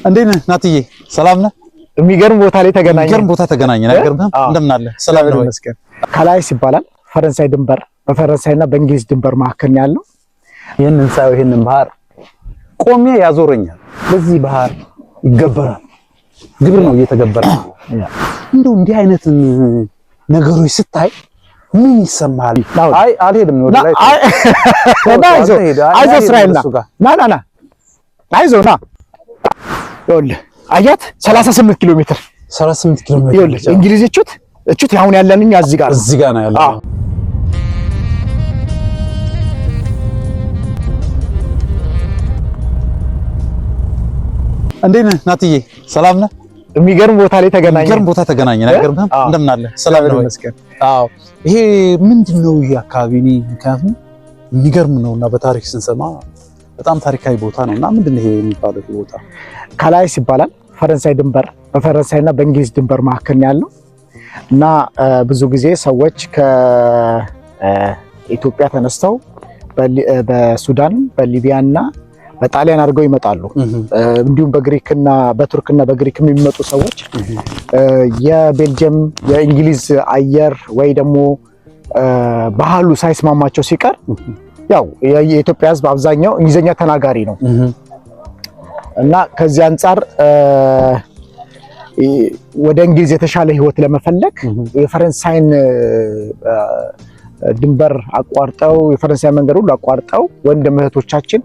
እንዴት ነህ ናትዬ? ሰላም ነህ? የሚገርም ቦታ ላይ ተገናኘን። የሚገርም ቦታ ተገናኘን። አይገርምህም? እንደምን አለ? ሰላም ነው? ካላይስ ይባላል። ፈረንሳይ ድንበር በፈረንሳይና በእንግሊዝ ድንበር መካከል ነው ያለው። ይህንን ሳየው ይህንን ባህር ቆሜ ያዞረኛል። በዚህ ባህር ይገበራል፣ ግብር ነው እየተገበረ። እንደው እንዲህ አይነት ነገሮች ስታይ ምን ይሰማል? አይ አልሄድም፣ ወደ ላይ አይዞህ እስራኤል ና ና ና ና አይዞህ ና። ይኸውልህ አያት 38 ኪሎ ሜትር 38 ኪሎ ሜትር። ይኸውልህ እንግሊዝ እቹት እቹት አሁን ያለን እኛ እዚህ ጋር እዚህ ጋር ነው ያለው። እንዴት ነህ ናትዬ? ሰላም ነህ? የሚገርም ቦታ ላይ ተገናኘን። የሚገርም ቦታ ተገናኘን። አይገርምህም? እንደምን አለ? ሰላም ነው? አዎ። ይሄ ምንድን ነው ይሄ አካባቢ? እኔ ምክንያቱም የሚገርም ነውና በታሪክ ስንሰማ በጣም ታሪካዊ ቦታ ነውና ምንድን ነው ይሄ የሚባለው ቦታ? ካላይስ ይባላል። ፈረንሳይ ድንበር በፈረንሳይና በእንግሊዝ ድንበር መካከል ነው ያለው እና ብዙ ጊዜ ሰዎች ከኢትዮጵያ ተነስተው በሱዳን በሊቢያና በጣሊያን አድርገው ይመጣሉ። እንዲሁም በግሪክና በቱርክና በግሪክ የሚመጡ ሰዎች የቤልጅየም የእንግሊዝ አየር ወይ ደግሞ ባህሉ ሳይስማማቸው ሲቀር ያው የኢትዮጵያ ሕዝብ አብዛኛው እንግሊዝኛ ተናጋሪ ነው እና ከዚህ አንጻር ወደ እንግሊዝ የተሻለ ሕይወት ለመፈለግ የፈረንሳይን ድንበር አቋርጠው የፈረንሳይ መንገድ ሁሉ አቋርጠው ወንድም እህቶቻችን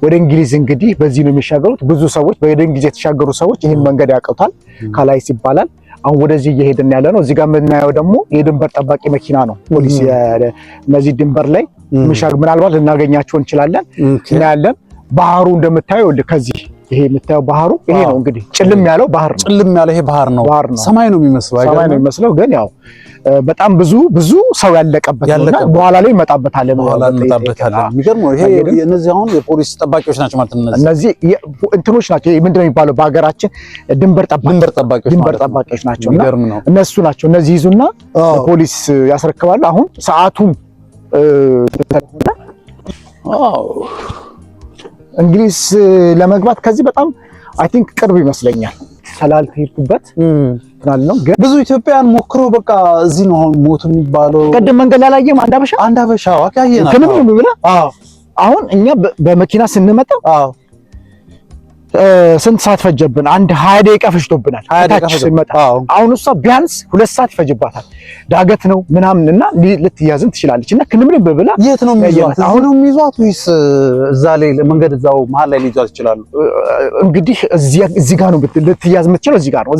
ወደ እንግሊዝ እንግዲህ በዚህ ነው የሚሻገሩት። ብዙ ሰዎች ወደ እንግሊዝ የተሻገሩ ሰዎች ይህን መንገድ ያውቁታል። ካላይስ ይባላል። አሁን ወደዚህ እየሄድን ያለ ነው። እዚህ ጋር የምናየው ደግሞ የድንበር ጠባቂ መኪና ነው። ፖሊስ እነዚህ ድንበር ላይ የሚሻገር ምናልባት ልናገኛቸው እንችላለን፣ እናያለን። ባህሩ እንደምታየው ከዚህ ይሄ የምታየው ባህሩ ይሄ ነው እንግዲህ ጭልም ያለው ባህር ነው። ጭልም ያለው ይሄ ባህር ነው። ሰማይ ነው የሚመስለው፣ ሰማይ ነው የሚመስለው። ግን ያው በጣም ብዙ ብዙ ሰው ያለቀበት ነውና በኋላ ላይ እንመጣበታለን፣ በኋላ እንመጣበታለን። የሚገርም ነው ይሄ። እነዚህ አሁን የፖሊስ ጠባቂዎች ናቸው ማለት ነው። እነዚህ እንትኖች ናቸው። ምንድን ነው የሚባለው በሀገራችን? ድንበር ጠባቂዎች፣ ድንበር ጠባቂዎች ናቸው። እና እነሱ ናቸው። እነዚህ ይዙና ፖሊስ ያስረክባሉ። አሁን ሰዓቱም እንግሊዝ ለመግባት ከዚህ በጣም I think ቅርብ ይመስለኛል። ስላልሄድኩበት ነው። ግን ብዙ ኢትዮጵያን ሞክሮ በቃ እዚህ ነው አሁን ሞቱ የሚባለው። ቅድም መንገድ ላይ አላየህም? አንድ አበሻ አንድ አበሻ አካየና ከምንም ብለህ አሁን እኛ በመኪና ስንመጣ ስንት ሰዓት ፈጀብን? አንድ 20 ደቂቃ ፈጅቶብናል ታች ስንመጣ። አሁን እሷ ቢያንስ 2 ሰዓት ይፈጅባታል። ዳገት ነው ምናምን እና ልትያዝም ትችላለች። እና ክንምንም ብላ የት ነው የሚይዟት? አሁን ነው የሚይዟት ወይስ እዛ ላይ መንገድ እዛው መሀል ላይ ሊይዟት ይችላሉ? እንግዲህ እዚህ ጋር ነው ልትያዝ የምትችለው፣ እዚህ ጋር ነው።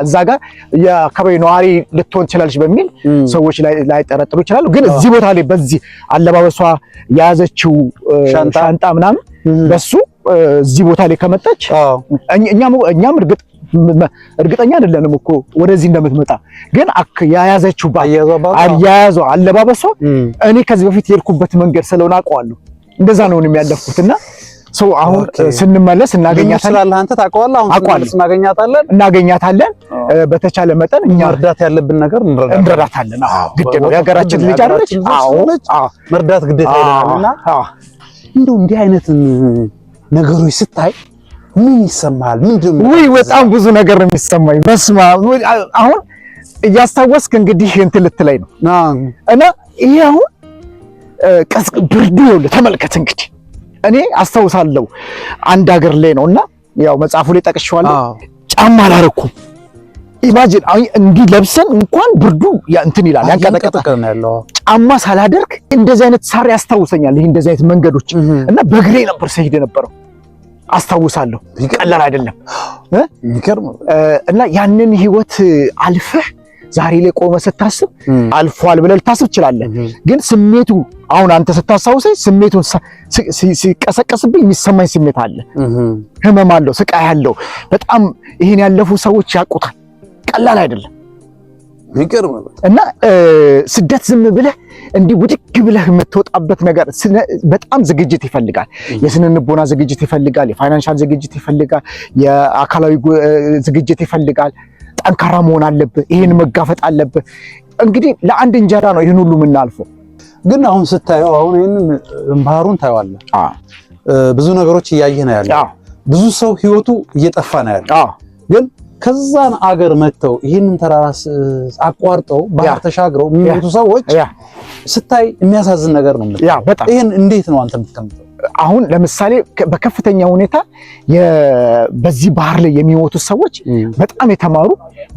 እዛ ጋር የአካባቢ ነዋሪ ልትሆን ትችላለች በሚል ሰዎች ላይጠረጥሩ ይችላሉ። ግን እዚህ ቦታ ላይ በዚህ አለባበሷ የያዘችው ሻንጣ ምናምን በሱ እዚህ ቦታ ላይ ከመጣች እኛም እርግጠኛ አይደለንም እኮ ወደዚህ እንደምትመጣ። ግን የያዘችው አያያዟ አለባበሷ እኔ ከዚህ በፊት የሄድኩበት መንገድ ስለሆነ አውቀዋለሁ። እንደዛ ነው የሚያለፍኩት እና ሰው አሁን ስንመለስ እናገኛታለን። አንተ ታውቀዋለህ። አሁን ስንመለስ እናገኛታለን እናገኛታለን። በተቻለ መጠን እኛ መርዳት ያለብን ነገር እንረዳታለን። አዎ ግድ ነው። የሀገራችን ልጅ አይደለች? አዎ መርዳት ግዴታ ይለናልና እንደው እንዲህ አይነት ነገሮች ስታይ ምን ይሰማል? ምንድን ነው? ውይ በጣም ብዙ ነገር ነው የሚሰማኝ። በስመ አብ አሁን እያስታወስክ እንግዲህ እንትን ልትለኝ ነው እና ይሄ አሁን ብርዱ ይኸውልህ ተመልከት። እንግዲህ እኔ አስታውሳለሁ አንድ ሀገር ላይ ነው እና ያው መጽሐፉ ላይ ጠቅሼዋለሁ። ጫማ አላረኩም። imagine እንዲህ ለብሰን እንኳን ብርዱ እንትን ይላል ያንቀጠቅጣል። ጫማ ሳላደርግ እንደዚህ አይነት ሳር ያስታውሰኛል። ይሄ እንደዚህ አይነት መንገዶች እና በእግሬ ነበር ስሄድ የነበረው አስታውሳለሁ። ቀላል አይደለም እና ያንን ህይወት አልፈህ ዛሬ ላይ ቆመ ስታስብ አልፏል ብለህ ልታስብ ትችላለህ። ግን ስሜቱ አሁን አንተ ስታስታውሰኝ ስሜቱን ሲቀሰቀስብኝ የሚሰማኝ ስሜት አለ። ህመም አለው፣ ስቃይ አለው። በጣም ይሄን ያለፉ ሰዎች ያውቁታል። ቀላል አይደለም። እና ስደት ዝም ብለህ እንዲህ ውድግ ብለህ የምትወጣበት ነገር በጣም ዝግጅት ይፈልጋል። የስነ ልቦና ዝግጅት ይፈልጋል። የ financial ዝግጅት ይፈልጋል። የአካላዊ ዝግጅት ይፈልጋል። ጠንካራ መሆን አለብህ። ይሄን መጋፈጥ አለብህ። እንግዲህ ለአንድ እንጀራ ነው ይህን ሁሉ የምናልፈው። ግን አሁን ስታየው አሁን ይሄንን ባህሩን ታየዋለህ። ብዙ ነገሮች እያየህ ነው ያለው። ብዙ ሰው ህይወቱ እየጠፋ ነው ያለው። ግን ከዛን አገር መጥተው ይህንን ተራራ አቋርጠው ባህር ተሻግረው የሚሞቱ ሰዎች ስታይ የሚያሳዝን ነገር ነው። Yeah በጣም። ይህን እንዴት ነው አንተ የምትቀምጠው? አሁን ለምሳሌ በከፍተኛ ሁኔታ በዚህ ባህር ላይ የሚሞቱ ሰዎች በጣም የተማሩ፣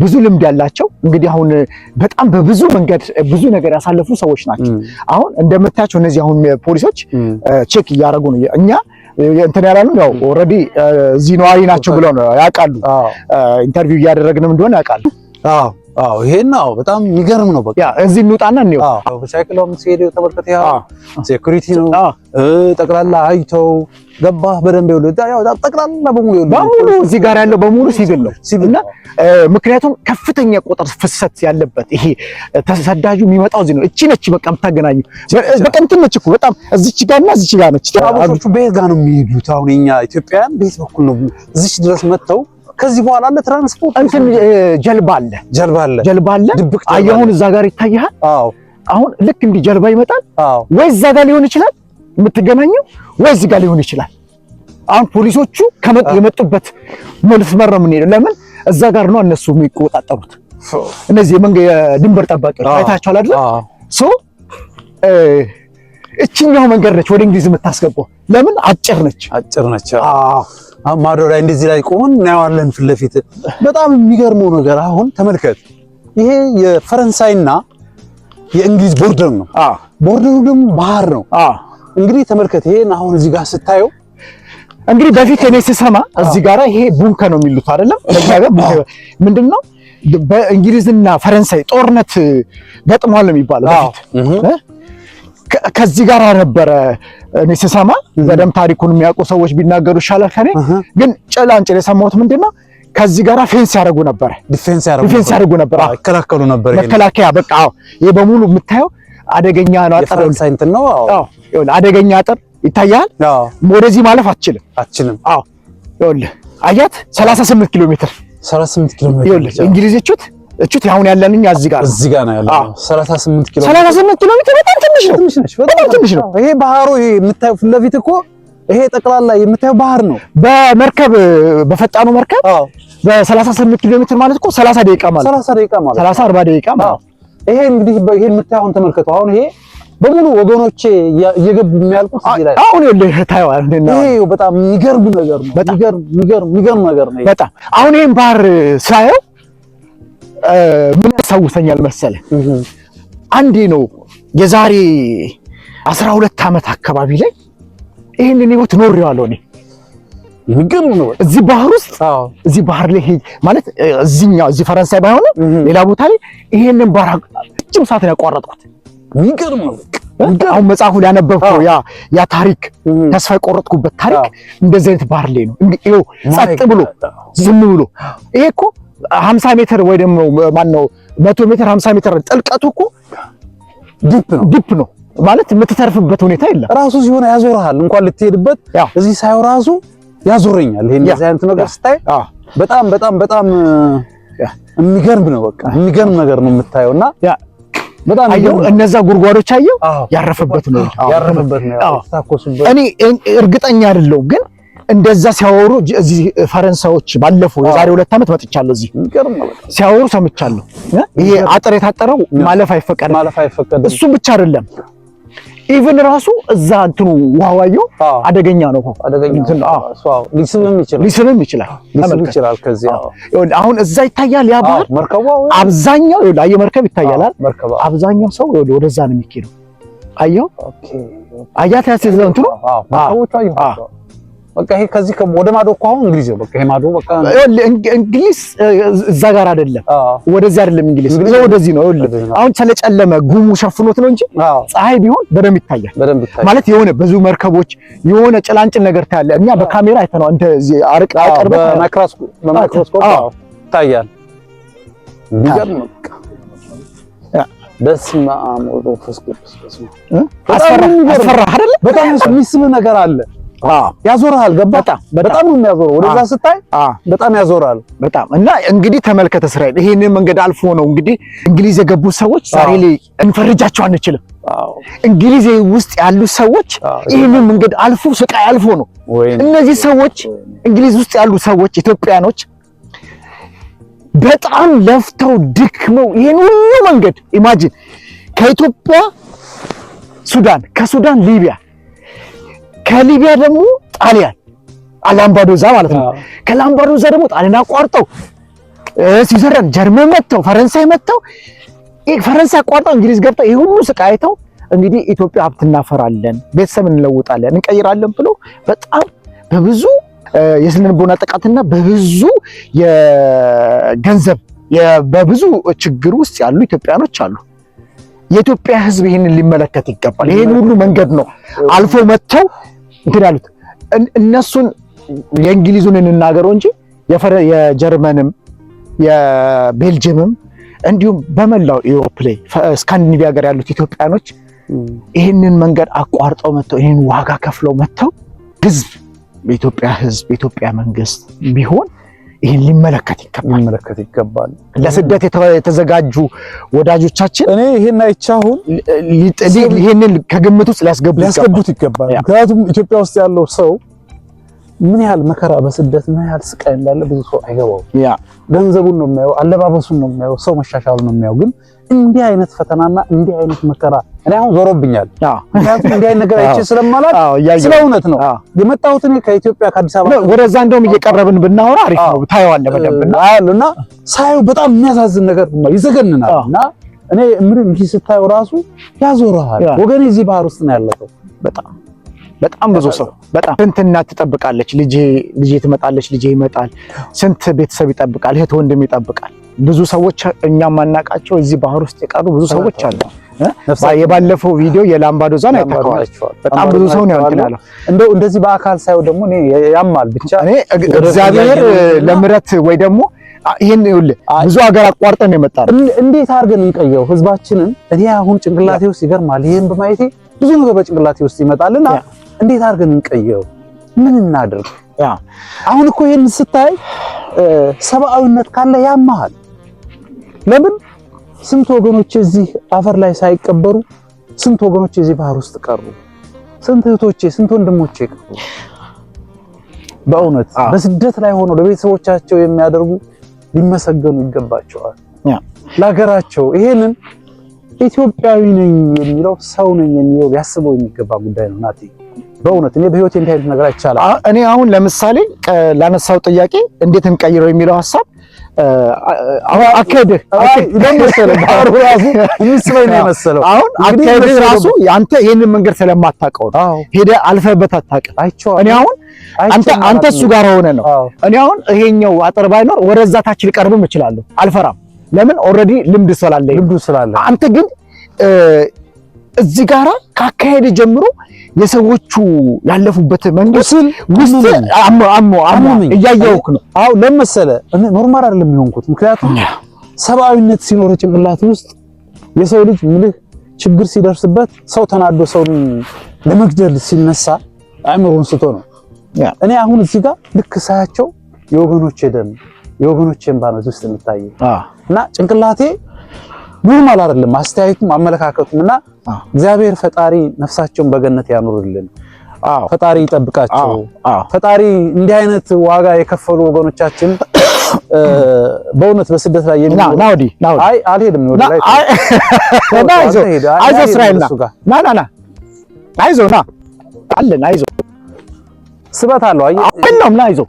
ብዙ ልምድ ያላቸው፣ እንግዲህ አሁን በጣም በብዙ መንገድ ብዙ ነገር ያሳለፉ ሰዎች ናቸው። አሁን እንደምታያቸው እነዚህ አሁን ፖሊሶች check እያደረጉ ነው። እኛ እንትን ያላሉ ያው already እዚህ ነዋሪ ናቸው ብለው ነው ያውቃሉ። Interview እያደረግንም እንደሆነ ያውቃሉ። አዎ አዎ፣ ይሄን ነው፣ በጣም የሚገርም ነው። በቃ Yeah፣ እዚህ እንውጣና እንየው። አዎ፣ በሳይክል ሲሄድ ተመልከት። ያ security ነው ጠቅላላ አይተው ገባህ በደንብ ይኸውልህ፣ ያው ጠቅላላ በሙሉ ይኸውልህ በሙሉ እዚህ ጋር ያለው በሙሉ ሲቪል ነው እና ምክንያቱም ከፍተኛ ቁጥር ፍሰት ያለበት ይሄ ተሰዳጁ የሚመጣው እዚህ ነው። እቺ ነች በቃ የምታገናኙ፣ በቃ እንትን ነች እኮ በጣም እዚች ጋርና እዚች ጋር ነች። አበሾቹ በየት ጋር ነው የሚሄዱት? አሁን የኛ ኢትዮጵያውያን በየት በኩል ነው እዚች ድረስ መጥተው ከዚህ በኋላ አለ ትራንስፖርት? እንትን ጀልባ አለ። ጀልባ አለ። ጀልባ አለ። ድብቅ አየህ አሁን እዛ ጋር ይታያል። አዎ። አሁን ልክ እንዲህ ጀልባ ይመጣል። ወይ እዛ ጋር ሊሆን ይችላል የምትገናኘው፣ ወይ እዚህ ጋር ሊሆን ይችላል። አሁን ፖሊሶቹ የመጡበት መስመር ነው የምንሄደው። ለምን እዛ ጋር ነው እነሱ የሚቆጣጠሩት። እነዚህ የድንበር ጠባቂዎች አይታቸዋል አይደል? So እችኛው መንገድ ነች ወደ እንግሊዝ የምታስገባው። ለምን አጭር ነች። አጭር ነች። አሁን ማዶ ላይ እንደዚህ ላይ ቆመን እናየዋለን ፊት ለፊት። በጣም የሚገርመው ነገር አሁን ተመልከት፣ ይሄ የፈረንሳይና የእንግሊዝ border ነው። Border ኡ ደግሞ ባህር ነው። እንግዲህ ተመልከት፣ ይሄን አሁን እዚህ ጋር ስታየው እንግዲህ በፊት እኔ ስሰማ እዚህ ጋራ ይሄ bunker ነው የሚሉት አይደለም? በዛ ጋር bunker ምንድነው? በእንግሊዝና ፈረንሳይ ጦርነት ገጥሟል ነው የሚባለው በፊት። ከዚህ ጋር ነበረ እኔ ስሰማ። በደምብ ታሪኩን የሚያውቁ ሰዎች ቢናገሩ ይሻላል ከኔ። ግን ጭላንጭል የሰማሁት ምንድነው ከዚህ ጋር fence ያደርጉ ነበር። Defense ያደርጉ Defense ያደርጉ ነበር። ይከላከሉ ነበር። መከላከያ በቃ። አዎ፣ ይሄ በሙሉ የምታየው አደገኛ ነው። አጥር የፈረንሳይ እንትን ነው። አዎ፣ ይኸውልህ አደገኛ አጥር ይታያል። ወደዚህ ማለፍ አትችልም። አትችልም። አዎ፣ ይኸውልህ አያት 38 ኪሎ ሜትር። 38 ኪሎ ሜትር። ይኸውልህ እንግሊዝ እቹት እቹት አሁን ያለን እኛ እዚህ ጋር እዚህ ጋር ነው ያለው። 38 ኪሎ 38 ኪሎ ሜትር በጣም ትንሽ ነው። ትንሽ ነች። በጣም ትንሽ ነው። ይሄ ባህሩ ይሄ የምታየው ፊት ለፊት እኮ ይሄ ጠቅላላ የምታየው ባህር ነው። በመርከብ በፈጣኑ መርከብ በ38 ኪሎ ሜትር ማለት እኮ 30 ደቂቃ ማለት 30 ደቂቃ ማለት 30 40 ደቂቃ ማለት። ይሄ እንግዲህ ይሄ የምታየው አሁን ተመልከቱ። አሁን ይሄ በሙሉ ወገኖቼ እየገቡ የሚያልቁት እዚህ ላይ አሁን ይኸውልህ ታየዋለህ። ይሄ በጣም የሚገርም ነገር ነው። የሚገርም የሚገርም የሚገርም ነገር ነው። በጣም አሁን ይሄን ባህር ሳየው ምን ያስታውሰኛል መሰለህ? አንዴ ነው የዛሬ 12 ዓመት አካባቢ ላይ ይሄንን ህይወት ኖሬዋለሁ እኔ። የሚገርም ነው። እዚህ ባህር ውስጥ እዚህ ባህር ላይ ማለት እዚህኛው እዚህ ፈረንሳይ ባይሆንም ሌላ ቦታ ላይ ይሄንን ባህር ረጅም ሰዓት ነው ያቋረጥኩት። የሚገርም ነው። አሁን መጽሐፉ ሊያነበብከው ያ ታሪክ ተስፋ የቆረጥኩበት ታሪክ እንደዚህ አይነት ባህር ላይ ነው። ይኸው ጸጥ ብሎ ዝም ብሎ ይሄ እኮ 50 ሜትር ወይ ደግሞ ማነው 100 ሜትር 50 ሜትር ጥልቀቱ እኮ Deep ነው። Deep ነው ማለት የምትተርፍበት ሁኔታ የለም። ራሱ ሲሆን ያዞርሃል። እንኳን ልትሄድበት እዚህ ሳየው ራሱ ያዞረኛል። ይሄ እንደዚህ አይነት ነገር ስታይ በጣም በጣም በጣም የሚገርም ነው። በቃ የሚገርም ነገር ነው የምታየውና በጣም አየው። እነዛ ጉድጓዶች አየው፣ ያረፈበት ነው ያረፈበት ነው የተታኮሱበት። እኔ እርግጠኛ አይደለሁም ግን እንደዛ ሲያወሩ እዚህ ፈረንሳዮች ባለፈው የዛሬ 2 ዓመት መጥቻለሁ እዚህ ሲያወሩ ሰምቻለሁ። ይሄ አጥር የታጠረው ማለፍ አይፈቀድም፣ ማለፍ አይፈቀድም። እሱም ብቻ አይደለም even ራሱ እዛ እንትኑ ውሃው አየው አደገኛ ነው። አደገኛ ነው። ሊስብም ይችላል፣ ሊስብም ይችላል፣ ሊስብም ይችላል። ከዚህ አሁን እዛ ይታያል ያ ባህር መርከቡ አብዛኛው ይኸውልህ አየህ መርከብ ይታያል። አብዛኛው ሰው ይኸውልህ ወደዛ ነው የሚኬደው። አየው አያት ያስይዘው እንትኑ መርከቦቹ አየሁ። በቃ ይሄ ከዚህ ወደ ማዶ እኮ አሁን እንግሊዝ ነው። በቃ ይሄ ማዶ በቃ እንግሊዝ እዛ ጋር አይደለም፣ ወደዚህ አይደለም እንግሊዝ ወደዚህ ነው። አሁን ስለጨለመ ጉሙ ሸፍኖት ነው እንጂ ፀሐይ ቢሆን በደንብ ይታያል። ማለት የሆነ ብዙ መርከቦች የሆነ ጭላንጭል ነገር ታያለ። እኛ በካሜራ አይተነው እንደ እዚህ አርቅ አቅርበ በማይክሮስኮፕ ይታያል። የሚገርም ነው። በስመ አብ ወወልድ ወመንፈስ ቅዱስ። አስፈራ አይደለ? በጣም የሚስብ ነገር አለ። ያዞርሃል። ገባ? በጣም ነው የሚያዞረው። ወደዛ ስታይ በጣም ያዞራል። በጣም። እና እንግዲህ ተመልከተ እስራኤል ይሄንን መንገድ አልፎ ነው እንግዲህ እንግሊዝ የገቡ ሰዎች ዛሬ ላይ እንፈርጃቸው አንችልም። እንግሊዝ ውስጥ ያሉ ሰዎች ይህንን መንገድ አልፎ ስቃይ አልፎ ነው እነዚህ ሰዎች፣ እንግሊዝ ውስጥ ያሉ ሰዎች ኢትዮጵያኖች በጣም ለፍተው ድክመው ይሄን ሁሉ መንገድ imagine ከኢትዮጵያ ሱዳን፣ ከሱዳን ሊቢያ፣ ከሊቢያ ደግሞ ጣሊያን ላምባዶዛ ማለት ነው። ከላምባዶዛ ደግሞ ጣሊያን አቋርጠው ስዊዘርላንድ፣ ጀርመን መጥተው፣ ፈረንሳይ መጥተው፣ ፈረንሳይ አቋርጠው እንግሊዝ ገብተው ይሄ ሁሉ ስቃይ አይተው እንግዲህ ኢትዮጵያ ሀብት እናፈራለን፣ ቤተሰብ እንለውጣለን፣ እንቀይራለን ብሎ በጣም በብዙ የስነ ልቦና ጥቃትና በብዙ የገንዘብ በብዙ ችግር ውስጥ ያሉ ኢትዮጵያኖች አሉ። የኢትዮጵያ ሕዝብ ይህንን ሊመለከት ይገባል። ይህን ሁሉ መንገድ ነው አልፎ መጥተው እንትን ያሉት። እነሱን የእንግሊዙን እንናገረው እንጂ የጀርመንም የቤልጅየምም እንዲሁም በመላው Europe ላይ ስካንዲኔቪያ ሀገር ያሉት ኢትዮጵያኖች ይህንን መንገድ አቋርጠው መጥተው ይህንን ዋጋ ከፍለው መጥተው ህዝብ፣ የኢትዮጵያ ህዝብ፣ የኢትዮጵያ መንግስት ቢሆን ይህን ሊመለከት ይገባል። ሊመለከት ይገባል። ለስደት የተዘጋጁ ወዳጆቻችን እኔ ይሄን አይቼ አሁን ይህንን ከግምት ውስጥ ሊያስገቡ ሊያስገቡት ይገባል። ምክንያቱም ኢትዮጵያ ውስጥ ያለው ሰው ምን ያህል መከራ በስደት ምን ያህል ስቃይ እንዳለ ብዙ ሰው አይገባውም። ገንዘቡን ነው የሚያየው፣ አለባበሱን ነው የሚያየው፣ ሰው መሻሻሉን ነው የሚያየው። ግን እንዲህ አይነት ፈተናና እንዲህ አይነት መከራ እኔ አሁን ዞሮብኛል። ምክንያቱም እንዲህ አይነት ነገር አይቼ ስለማላውቅ ስለ እውነት ነው የመጣሁት እኔ ከኢትዮጵያ ከአዲስ አበባ። ወደዛ እንደውም እየቀረብን ብናወራ አሪፍ ነው። ታየዋለህ በደንብ። እና ሳየው በጣም የሚያሳዝን ነገር ነው፣ ይዘገንናል። እና እኔ ምን እንዲህ ስታየው ራሱ ያዞርሃል። ወገኔ እዚህ ባህር ውስጥ ነው ያለፈው። በጣም በጣም ብዙ ሰው፣ በጣም ስንት እናት ትጠብቃለች። ልጄ ልጄ ትመጣለች፣ ልጄ ይመጣል። ስንት ቤተሰብ ይጠብቃል፣ እህት ወንድም ይጠብቃል። ብዙ ሰዎች እኛም ማናቃቸው እዚህ ባህር ውስጥ የቀሩ ብዙ ሰዎች አሉ። የባለፈው ቪዲዮ የላምባዶዛን አይተኸዋል። በጣም ብዙ ሰው ነው እንትን ያለው። እንደው እንደዚህ በአካል ሳየው ደግሞ እኔ ያማል ብቻ። እኔ እግዚአብሔር ለምረት ወይ ደግሞ ይሄን ይኸውልህ ብዙ ሀገር አቋርጠን የመጣ ነው። እንዴት አድርገን እንቀየው ህዝባችንን? እኔ አሁን ጭንቅላቴ ውስጥ ይገርማል። ይሄን በማየቴ ብዙ ነገር በጭንቅላቴ ውስጥ ይመጣልና እንዴት አድርገን እንቀየው? ምን እናድርግ? አሁን እኮ ይሄን ስታይ ሰብአዊነት ካለ ያማሃል። ለምን ስንት ወገኖች እዚህ አፈር ላይ ሳይቀበሩ፣ ስንት ወገኖች እዚህ ባህር ውስጥ ቀሩ? ስንት እህቶቼ፣ ስንት ወንድሞቼ ቀሩ? በእውነት በስደት ላይ ሆነው ለቤተሰቦቻቸው የሚያደርጉ ሊመሰገኑ ይገባቸዋል። ለሀገራቸው ይሄንን ኢትዮጵያዊ ነኝ የሚለው፣ ሰው ነኝ የሚለው ሊያስበው የሚገባ ጉዳይ ነው። ናቲ፣ በእውነት እኔ በህይወቴ እንዲህ አይነት ነገር አይቻልም። እኔ አሁን ለምሳሌ ላነሳው ጥያቄ እንዴት እንቀይረው የሚለው ሀሳብ አሁን አካሄድህ ለመሰለ ባህሩ ራሱ የሚስበኝ ነው የመሰለው። አሁን አካሄድህ ራሱ አንተ ይሄንን መንገድ ስለማታውቀው ነው፣ ሄደህ አልፈህበት አታውቅም። እኔ አሁን አንተ እሱ ጋር ሆነ ነው። እኔ አሁን ይሄኛው አጥር ባይኖር ወደዛ ታች ልቀርብም እችላለሁ፣ አልፈራም። ለምን already ልምድ ስላለኝ። ልምዱ ስላለ። አንተ ግን እዚህ ጋራ ካካሄድ ጀምሮ የሰዎቹ ያለፉበት መንገድ ውስጥ አሞ አሞ አሞ እያየሁህ ነው። አዎ፣ ለመሰለ normal አይደለም የሆንኩት። ምክንያቱም ሰብአዊነት ሲኖር ጭንቅላት ውስጥ የሰው ልጅ ምልህ ችግር ሲደርስበት ሰው ተናዶ ሰውን ለመግደል ሲነሳ አእምሮን ስቶ ነው። እኔ አሁን እዚህ ጋር ልክ ሳያቸው የወገኖቼ ደም፣ የወገኖቼ እንባ ነው እዚህ ውስጥ የሚታየው እና ጭንቅላቴ normal አይደለም፣ አስተያየቱም አመለካከቱም። እና እግዚአብሔር ፈጣሪ ነፍሳቸውን በገነት ያኑርልን። ፈጣሪ ይጠብቃቸው። ፈጣሪ እንዲህ አይነት ዋጋ የከፈሉ ወገኖቻችን በእውነት በስደት ላይ የሚኖሩ ና ወዲህ ና ወዲህ። አይ አልሄድም፣ ወደ ላይ። ና አይዞህ አይዞህ እስራኤል ና ና ና ና አይዞህ ና አለን አይዞህ። ስበት አለው አየህ። አይደለም፣ ና አይዞህ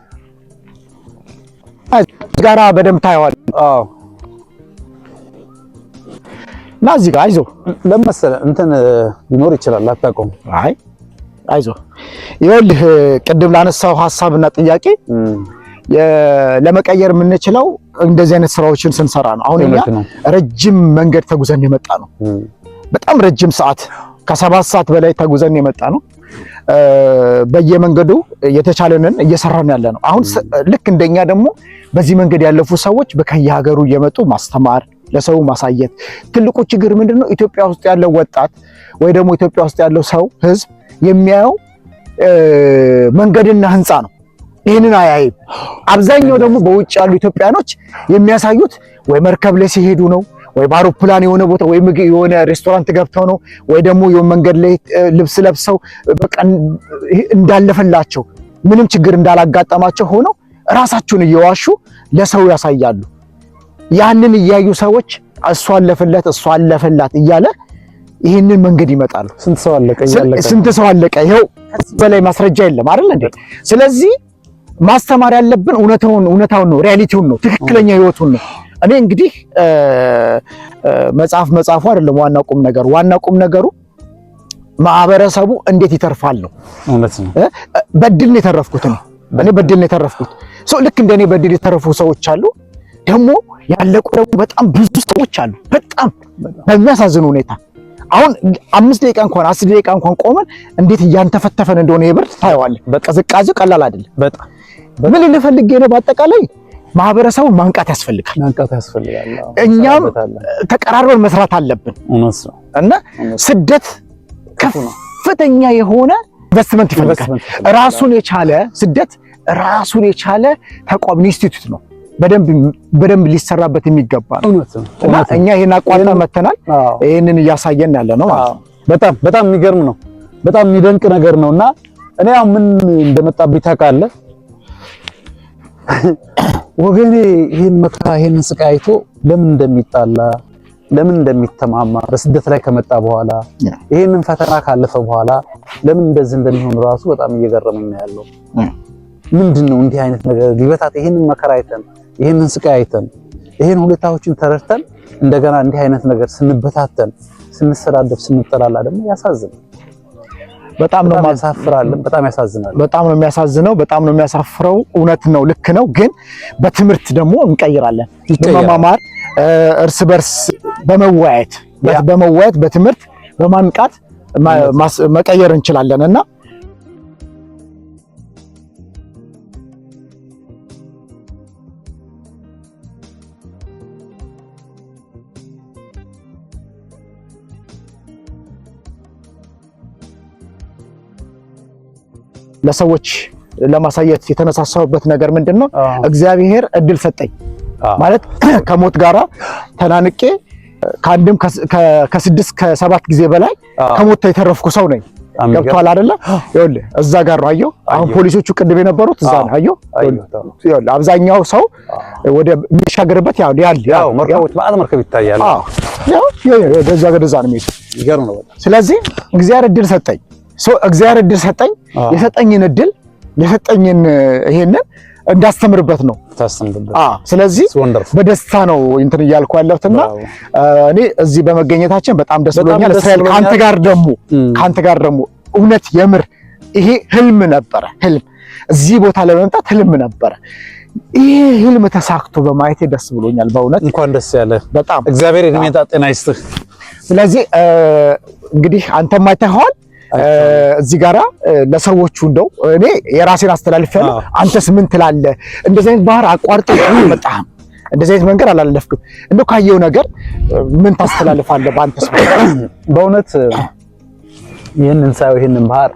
ጋራ በደንብ ታየዋለህ። ና እዚህ ጋር አይዞህ። ለመሰለህ እንትን ሊኖር ይችላል፣ አታውቀውም። አይ አይዞህ። ይኸውልህ ቅድም ላነሳው ሀሳብና ጥያቄ ለመቀየር የምንችለው እንደዚህ አይነት ስራዎችን ስንሰራ ነው። አሁን እኛ ረጅም መንገድ ተጉዘን የመጣ ነው። በጣም ረጅም ሰዓት፣ ከ7 ሰዓት በላይ ተጉዘን የመጣ ነው። በየመንገዱ የተቻለንን እየሰራን ያለ ነው። አሁን ልክ እንደኛ ደግሞ በዚህ መንገድ ያለፉ ሰዎች ከየሀገሩ እየመጡ ማስተማር፣ ለሰው ማሳየት። ትልቁ ችግር ምንድነው? ኢትዮጵያ ውስጥ ያለው ወጣት ወይ ደግሞ ኢትዮጵያ ውስጥ ያለው ሰው፣ ህዝብ የሚያየው መንገድና ህንፃ ነው። ይህንን አያይም። አብዛኛው ደግሞ በውጭ ያሉ ኢትዮጵያኖች የሚያሳዩት ወይ መርከብ ላይ ሲሄዱ ነው፣ ወይ በአውሮፕላን የሆነ ቦታ ወይ ምግብ የሆነ ሬስቶራንት ገብተው ነው፣ ወይ ደግሞ የሆነ መንገድ ላይ ልብስ ለብሰው በቃ እንዳለፈላቸው ምንም ችግር እንዳላጋጠማቸው ሆነው ራሳቸውን እየዋሹ ለሰው ያሳያሉ። ያንን እያዩ ሰዎች እሷ አለፈለት እሷ አለፈላት እያለ ይህንን መንገድ ይመጣሉ። ስንት ሰው አለቀ እያለቀ ስንት ሰው አለቀ። ይኸው ከዚህ በላይ ማስረጃ የለም አይደል እንዴ? ስለዚህ ማስተማር ያለብን እውነታውን እውነታውን ነው፣ reality ውን ነው፣ ትክክለኛ ህይወቱን ነው። እኔ እንግዲህ መጽሐፍ መጽሐፉ አይደለም ዋና ቁም ነገሩ። ዋና ቁም ነገሩ ማህበረሰቡ እንዴት ይተርፋል ነው። እውነት ነው። በእድል ነው የተረፍኩት እኔ እኔ በእድል ነው የተረፍኩት። ሰው ልክ እንደኔ በእድል የተረፉ ሰዎች አሉ። ደግሞ ያለቁ ደግሞ በጣም ብዙ ሰዎች አሉ። በጣም በሚያሳዝን ሁኔታ አሁን 5 ደቂቃ እንኳን 10 ደቂቃ እንኳን ቆመን እንዴት እያንተፈተፈን እንደሆነ የብርድ ታየዋለህ። ቅዝቃዜው ቀላል አይደለም። በጣም ምን ልል ፈልጌ ነው፣ በአጠቃላይ ማህበረሰቡን ማንቃት ያስፈልጋል። ማንቃት ያስፈልጋል። አዎ፣ እኛም እንሰራበታለን። ተቀራርበን መስራት አለብን እውነት ነው። እና ስደት ከፍተኛ የሆነ ኢንቨስትመንት ይፈልጋል። ኢንቨስትመንት ይፈልጋል። ራሱን የቻለ ስደት ራሱን የቻለ ተቋም ኢንስቲትዩት ነው። በደንብ በደንብ ሊሰራበት የሚገባ ነው። እውነት ነው። እና እውነት ነው። እኛ ይሄን አቋርጠን መተናል። አዎ። ይሄንን እያሳየን ያለ ነው ማለት ነው። በጣም በጣም የሚገርም ነው። በጣም የሚደንቅ ነገር ነውና እኔ አሁን ምን እንደመጣብኝ ታውቃለህ? ወገኔ ይሄን መከራ ይሄን ስቃይ አይቶ ለምን እንደሚጣላ፣ ለምን እንደሚተማማ፣ በስደት ላይ ከመጣ በኋላ ይሄንን ፈተና ካለፈ በኋላ ለምን እንደዚህ እንደሚሆን ራሱ በጣም እየገረመኝ ነው ያለው። ምንድን ነው እንዲህ አይነት ነገር ሊበታት፣ ይሄንን መከራ አይተን፣ ይሄንን ስቃይ አይተን፣ ይሄን ሁኔታዎችን ተረድተን እንደገና እንዲህ አይነት ነገር ስንበታተን፣ ስንሰዳደብ፣ ስንጠላላ ደግሞ ያሳዝናል። በጣም ነው በጣም ያሳፍራል። በጣም ያሳዝናል። በጣም ነው የሚያሳዝነው። በጣም ነው የሚያሳፍረው። እውነት ነው፣ ልክ ነው። ግን በትምህርት ደግሞ እንቀይራለን። ይቀየራል። በመማማር፣ እርስ በርስ በመወያየት፣ በመወያየት፣ በትምህርት በማንቃት መቀየር እንችላለን እና ለሰዎች ለማሳየት የተነሳሳሁበት ነገር ምንድን ነው? እግዚአብሔር እድል ሰጠኝ ማለት ከሞት ጋራ ተናንቄ ከአንድም ከስድስት ከሰባት ጊዜ በላይ ከሞት የተረፍኩ ሰው ነኝ። ገብቶሃል አይደለ? ይኸውልህ እዛ ጋር ነው አየሁ። አሁን ፖሊሶቹ ቅድም የነበሩት እዛ ነው አየሁ። ይኸውልህ አብዛኛው ሰው ወደ የሚሻገርበት ያው ያል ያው መርከቦች በዓል መርከብ ይታያል። አዎ ያው ያው ወደዛ ወደዛ ነው የሚሄዱት። ይገርም ነው በጣም። ስለዚህ እግዚአብሔር እድል ሰጠኝ። So እግዚአብሔር እድል ሰጠኝ። የሰጠኝን እድል የሰጠኝን ይሄንን እንዳስተምርበት ነው። ታስተምርበት። አዎ ስለዚህ Wonderful። በደስታ ነው እንትን እያልኩ ያለሁትና እኔ እዚህ በመገኘታችን በጣም ደስ በጣም ብሎኛል። ደስ እስራኤል ብሎኛል። ከአንተ ጋር ደግሞ እውነት የምር ይሄ ህልም ነበረ። ህልም እዚህ ቦታ ለመምጣት ህልም ነበረ። ይሄ ህልም ተሳክቶ በማየቴ ደስ ብሎኛል በእውነት። እንኳን ደስ ያለህ። በጣም። እግዚአብሔር እድሜና ጤና ይስጥህ። ስለዚህ እንግዲህ አንተም አይተኸዋል። እዚህ ጋራ ለሰዎቹ እንደው እኔ የራሴን አስተላልፌያለሁ። አንተስ ምን ትላለህ? እንደዚህ አይነት ባህር አቋርጠህ አልመጣህም። እንደዚህ አይነት መንገድ አላለፍክም። እንደው ካየው ነገር ምን ታስተላልፋለህ? በአንተስ? በእውነት ይህንን ሳየው ይህንን ባህር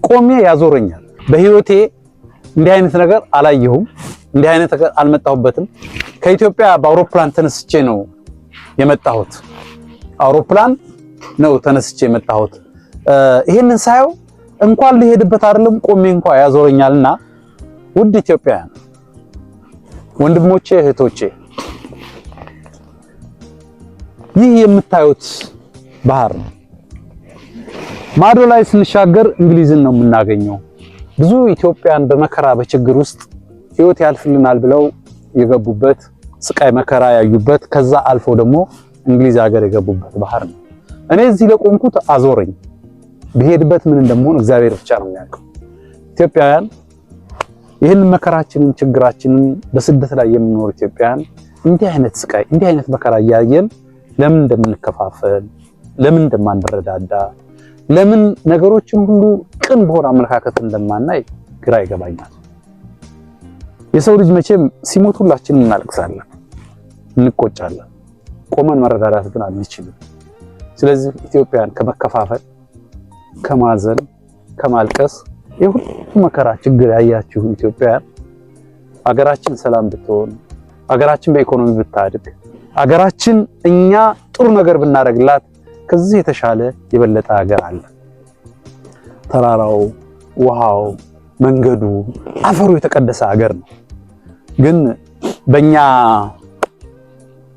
ቆሜ ያዞረኛል። በህይወቴ እንዲህ አይነት ነገር አላየሁም። እንዲህ አይነት ነገር አልመጣሁበትም። ከኢትዮጵያ በአውሮፕላን ተነስቼ ነው የመጣሁት። አውሮፕላን ነው ተነስቼ የመጣሁት። ይህንን ሳየው እንኳን ልሄድበት አይደለም ቆሜ እንኳን ያዞረኛልና ውድ ኢትዮጵያውያን ወንድሞቼ፣ እህቶቼ፣ ይህ የምታዩት ባህር ነው። ማዶ ላይ ስንሻገር እንግሊዝን ነው የምናገኘው። ብዙ ኢትዮጵያን በመከራ በችግር ውስጥ ህይወት ያልፍልናል ብለው የገቡበት፣ ስቃይ መከራ ያዩበት፣ ከዛ አልፎ ደግሞ እንግሊዝ ሀገር የገቡበት ባህር ነው። እኔ እዚህ ለቆምኩት አዞረኝ። ብሄድበት ምን እንደምሆን እግዚአብሔር ብቻ ነው የሚያውቀው። ኢትዮጵያውያን ይህንን መከራችንን ችግራችንን በስደት ላይ የምንኖር ኢትዮጵያውያን እንዲህ አይነት ስቃይ እንዲህ አይነት መከራ እያየን ለምን እንደምንከፋፈል፣ ለምን እንደማንረዳዳ፣ ለምን ነገሮችን ሁሉ ቅን በሆነ አመለካከት እንደማናይ ግራ ይገባኛል። የሰው ልጅ መቼም ሲሞት ሁላችንም እናለቅሳለን፣ እንቆጫለን። ቆመን መረዳዳት ግን አንችልም። ስለዚህ ኢትዮጵያን ከመከፋፈል፣ ከማዘን፣ ከማልቀስ የሁሉ መከራ ችግር ያያችሁ ኢትዮጵያውያን አገራችን ሰላም ብትሆን፣ አገራችን በኢኮኖሚ ብታድግ፣ አገራችን እኛ ጥሩ ነገር ብናደርግላት ከዚህ የተሻለ የበለጠ ሀገር አለ። ተራራው፣ ውሃው፣ መንገዱ፣ አፈሩ የተቀደሰ ሀገር ነው። ግን በእኛ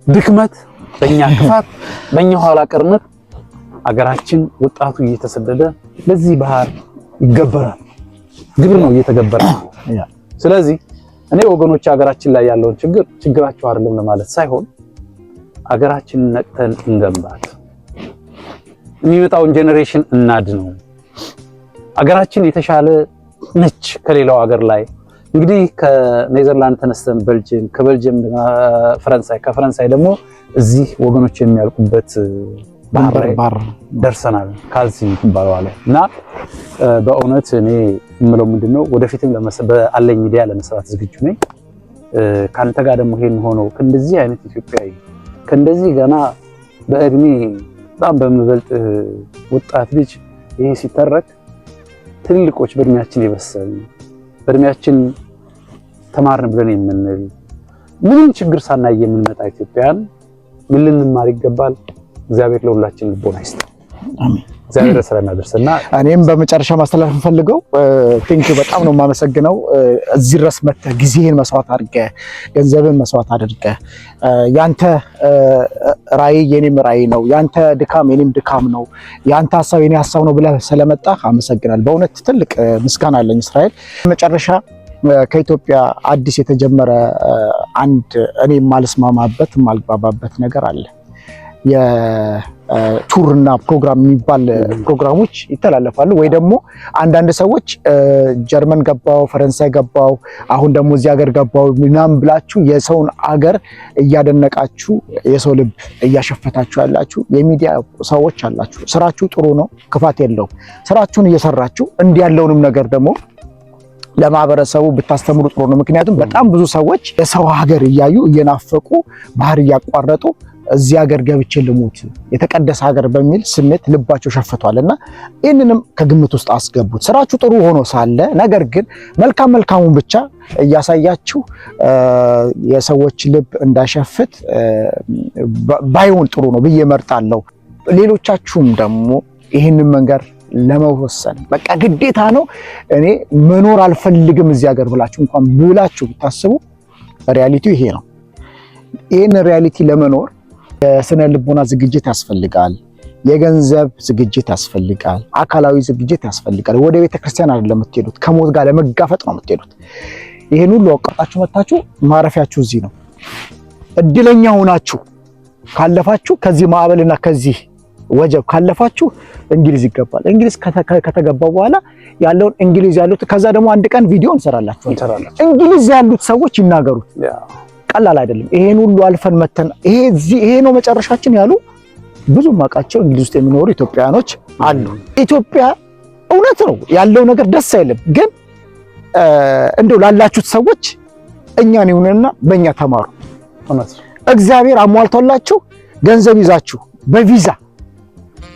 ድክመት፣ በእኛ ክፋት፣ በእኛ ኋላ ቀርነት አገራችን ወጣቱ እየተሰደደ ለዚህ ባህር ይገበራል። ግብር ነው እየተገበረ። ስለዚህ እኔ ወገኖች ሀገራችን ላይ ያለውን ችግር ችግራቸው አይደለም ለማለት ሳይሆን አገራችንን ነቅተን እንገንባት፣ የሚመጣውን generation እናድነው። አገራችን የተሻለ ነች ከሌላው ሀገር ላይ። እንግዲህ ከኔዘርላንድ ተነስተን ቤልጅየም፣ ከቤልጅየም ፈረንሳይ፣ ከፈረንሳይ ደግሞ እዚህ ወገኖች የሚያልቁበት ባህር ላይ ደርሰናል። ካልሲ የሚባለው አለ እና በእውነት እኔ የምለው ምንድነው ወደፊትም በአለኝ ሚዲያ ለመስራት ዝግጁ ነኝ። ካንተ ጋር ደግሞ ይሄን ሆኖ ከእንደዚህ አይነት ኢትዮጵያዊ፣ ከእንደዚህ ገና በእድሜ በጣም በምበልጥ ወጣት ልጅ ይሄ ሲተረክ ትልልቆች በእድሜያችን የበሰልን፣ በእድሜያችን ተማርን ብለን የምንል፣ ምንም ችግር ሳናይ የምንመጣ ኢትዮጵያን ምን ልንማር ይገባል? እግዚአብሔር ለሁላችን ልቦና ይስጥ። አሜን። እግዚአብሔር ሰላም ያደርሰና እኔም በመጨረሻ ማስተላለፍ የምፈልገው thank you፣ በጣም ነው የማመሰግነው። እዚህ ድረስ መጥተህ ጊዜህን መስዋዕት አድርገህ፣ ገንዘብን መስዋዕት አድርገህ፣ ያንተ ራዕይ የኔም ራዕይ ነው፣ ያንተ ድካም የኔም ድካም ነው፣ ያንተ ሀሳብ የኔ ሀሳብ ነው ብለህ ስለመጣህ አመሰግናለሁ። በእውነት ትልቅ ምስጋና አለኝ እስራኤል። መጨረሻ ከኢትዮጵያ አዲስ የተጀመረ አንድ እኔ የማልስማማበት የማልግባባበት ነገር አለ። የ tour ና ፕሮግራም የሚባል ፕሮግራሞች ይተላለፋሉ። ወይ ደግሞ አንዳንድ ሰዎች ጀርመን ገባው፣ ፈረንሳይ ገባው፣ አሁን ደግሞ እዚህ ሀገር ገባው ምናምን ብላችሁ የሰውን አገር እያደነቃችሁ የሰው ልብ እያሸፈታችሁ ያላችሁ የሚዲያ ሰዎች አላችሁ። ስራችሁ ጥሩ ነው፣ ክፋት የለውም። ስራችሁን እየሰራችሁ እንዲህ ያለውንም ነገር ደግሞ ለማህበረሰቡ ብታስተምሩ ጥሩ ነው። ምክንያቱም በጣም ብዙ ሰዎች የሰው ሀገር እያዩ እየናፈቁ ባህር እያቋረጡ እዚህ ሀገር ገብቼ ልሙት የተቀደሰ ሀገር በሚል ስሜት ልባቸው ሸፍቷል። እና ይህንንም ከግምት ውስጥ አስገቡት። ስራችሁ ጥሩ ሆኖ ሳለ ነገር ግን መልካም መልካሙን ብቻ እያሳያችሁ የሰዎች ልብ እንዳይሸፍት ባይሆን ጥሩ ነው ብዬ እመርጣለሁ። ሌሎቻችሁም ደግሞ ይህንን መንገድ ለመወሰን በቃ ግዴታ ነው፣ እኔ መኖር አልፈልግም እዚህ ሀገር ብላችሁ እንኳን ብላችሁ ብታስቡ reality ው ይሄ ነው። ይህን reality ለመኖር የስነ ልቦና ዝግጅት ያስፈልጋል። የገንዘብ ዝግጅት ያስፈልጋል። አካላዊ ዝግጅት ያስፈልጋል። ወደ ቤተ ክርስቲያን አይደለም የምትሄዱት፣ ከሞት ጋር ለመጋፈጥ ነው የምትሄዱት። ይህን ሁሉ አውቃችሁ መታችሁ ማረፊያችሁ እዚህ ነው። እድለኛ ሆናችሁ ካለፋችሁ፣ ከዚህ ማዕበልና ከዚህ ወጀብ ካለፋችሁ እንግሊዝ ይገባል። እንግሊዝ ከተገባ በኋላ ያለውን እንግሊዝ ያሉት ከዛ ደግሞ አንድ ቀን ቪዲዮ እንሰራላችሁ። እንግሊዝ ያሉት ሰዎች ይናገሩት። ቀላል አይደለም። ይሄን ሁሉ አልፈን መተን ይሄ ነው መጨረሻችን ያሉ ብዙ ማቃቸው እንግሊዝ ውስጥ የሚኖሩ ኢትዮጵያውያኖች አሉ። ኢትዮጵያ እውነት ነው ያለው ነገር ደስ አይልም፣ ግን እንደው ላላችሁት ሰዎች እኛን ይሁንና በእኛ ተማሩ። እግዚአብሔር አሟልቶላችሁ ገንዘብ ይዛችሁ በቪዛ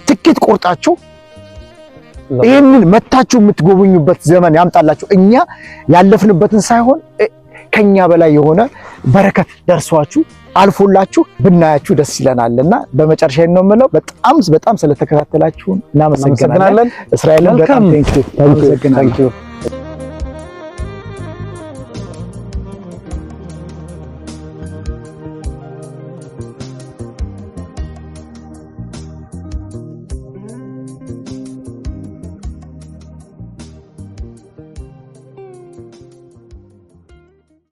ትኬት ቆርጣችሁ ይህንን መታችሁ የምትጎበኙበት ዘመን ያምጣላችሁ። እኛ ያለፍንበትን ሳይሆን ከኛ በላይ የሆነ በረከት ደርሷችሁ አልፎላችሁ ብናያችሁ ደስ ይለናልና በመጨረሻ ነው የምለው፣ በጣም በጣም ስለተከታተላችሁን እናመሰግናለን። እስራኤልን በጣም thank you።